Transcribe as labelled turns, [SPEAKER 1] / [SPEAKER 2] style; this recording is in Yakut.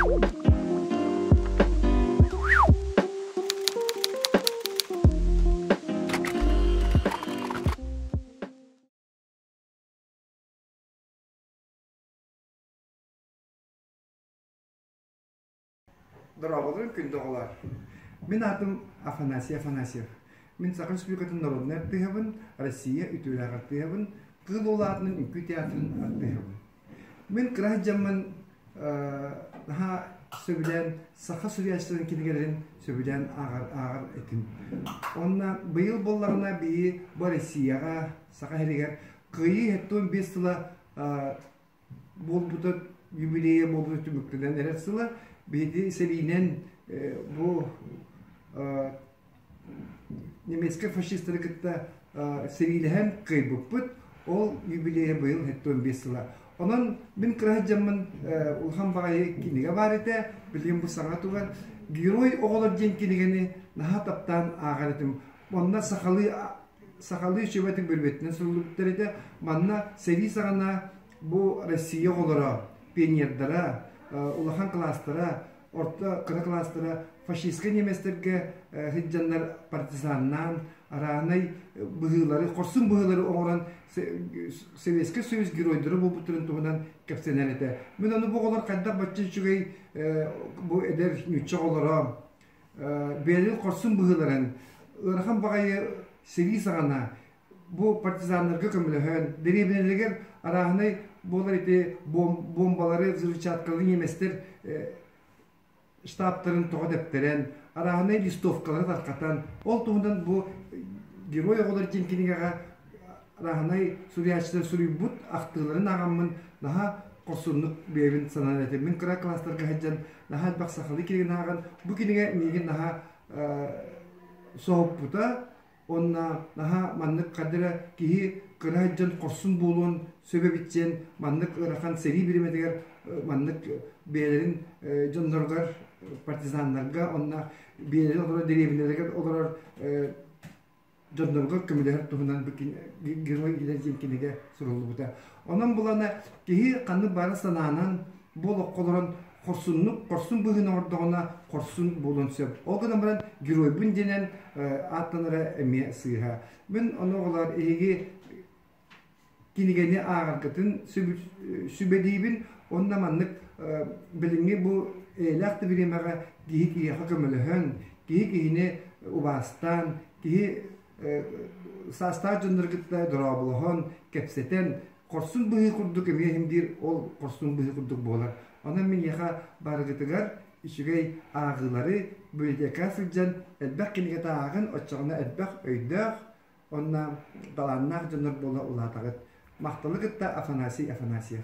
[SPEAKER 1] Дорооболорун күндү оҕолор! Мин аатым Афанасий Афанасьев. Мин Саха Республикатын народнай артыыһабын, Россия үтүөлээх артыыһабын, Кыыл Уол аатынан үҥкүү театрын артыыһабын. Мин кыра сылдьаммын наһаа сөбүлээн саха суруйааччыларын кинигэлэрин сөбүлээн ааҕар ааҕар этим. Уонна быйыл буоллаҕына биһи бу Россияҕа, Саха сиригэр Кыайыы 75 сыла буолбута юбилейа буолбута түмүктэнэн эрэр сыла биһиги сэриинэн бу немецкэй фашистары кытта сэриилэһэн кыайбыппыт. Ол юбилейа быйыл 75 сыла. Онон мин кыра сылдьаммын улахан баҕайы кинигэ баар этэ. Билигин бу саҥа тугар «Герой оҕолор» диэн кинигэни наһаа таптаан ааҕар этим. Онно сахалыы сахалыы үчүгэйдик бөрүөтүнэн суруллубуттар этэ. Манна сэрии саҕана бу Россия оҕолоро, пионердара, улахан кылаастара, орто кыра кылаастара фашистскай немецтэргэ сылдьаннар партизаннаан, араанай быһыылары, хорсун быһыылары оҥорон Советскай Союз геройдара буолбуттарын туһунан кэпсэнэр этэ. Мин ону бу оҕолор хайдах бачча үчүгэй бу эдэр нуучча оҕолоро бэйэлэрин хорсун быһыыларын ыарахан баҕайы сэрии саҕана бу партизаннарга көмөлөһөн, дэриэбинэлэригэр арааһынай буолар ити бомбалары, взрывчаткалары немецтэр штабтарын тоҕо тэптэрэн, арааһынай листовкалары тарҕатан, ол туһунан бу Герой оҕолор диэн кинигэҕэ арааһынай суруйааччылар суруйбут ахтыыларын ааҕаммын наһаа хорсуннук бэйэбин санаан этим. Мин кыра класстарга сылдьан наһаа элбэх сахалыы кинигэни ааҕан, бу кинигэ миигин наһаа соһуппута уонна наһаа маннык ханна эрэ киһи кыра сылдьан хорсун буолуон сөп эбит диэн маннык ыарахан сэрии бириэмэтигэр маннык бэйэлэрин дьонноругар партизаннарга уонна бэйэлэрин олорор дэриэбинэлэригэр олорор дьонноругар көмөлөһөр туһунан бу Герой Илэ диэн кинигэ суруллубута. Онон булана киһи ханнык бары санаанан бу олоххо олорон хорсуннук, хорсун быһыыны оҥордоҕуна хорсун буолуон сөп. Ол гынан баран геройбун диэнэн ааттанара эмиэ сыыһа. Мин ону оҕолор эһиги кинигэни ааҕаргытын сүбэлиибин уонна маннык билиҥҥи бу эйэлээх да бириэмэҕэ киһи киһиэхэ көмөлөһөн, киһи киһини убаастаан, киһи саастаах дьоннору кытта дорооболоһон, кэпсэтэн, хорсун быһыы курдук эмиэ иһин биир ол хорсун быһыы курдук буолар. Онон миэхэ барыгытыгар үчүгэй ааҕыылары библиотекаҕа сылдьан элбэх кинигэтэ ааҕын, оччоҕуна элбэх өйдөөх, Онно талааннаах дьоннор буола улаатаҕыт. Махталы кытта Афанасий Афанасьев.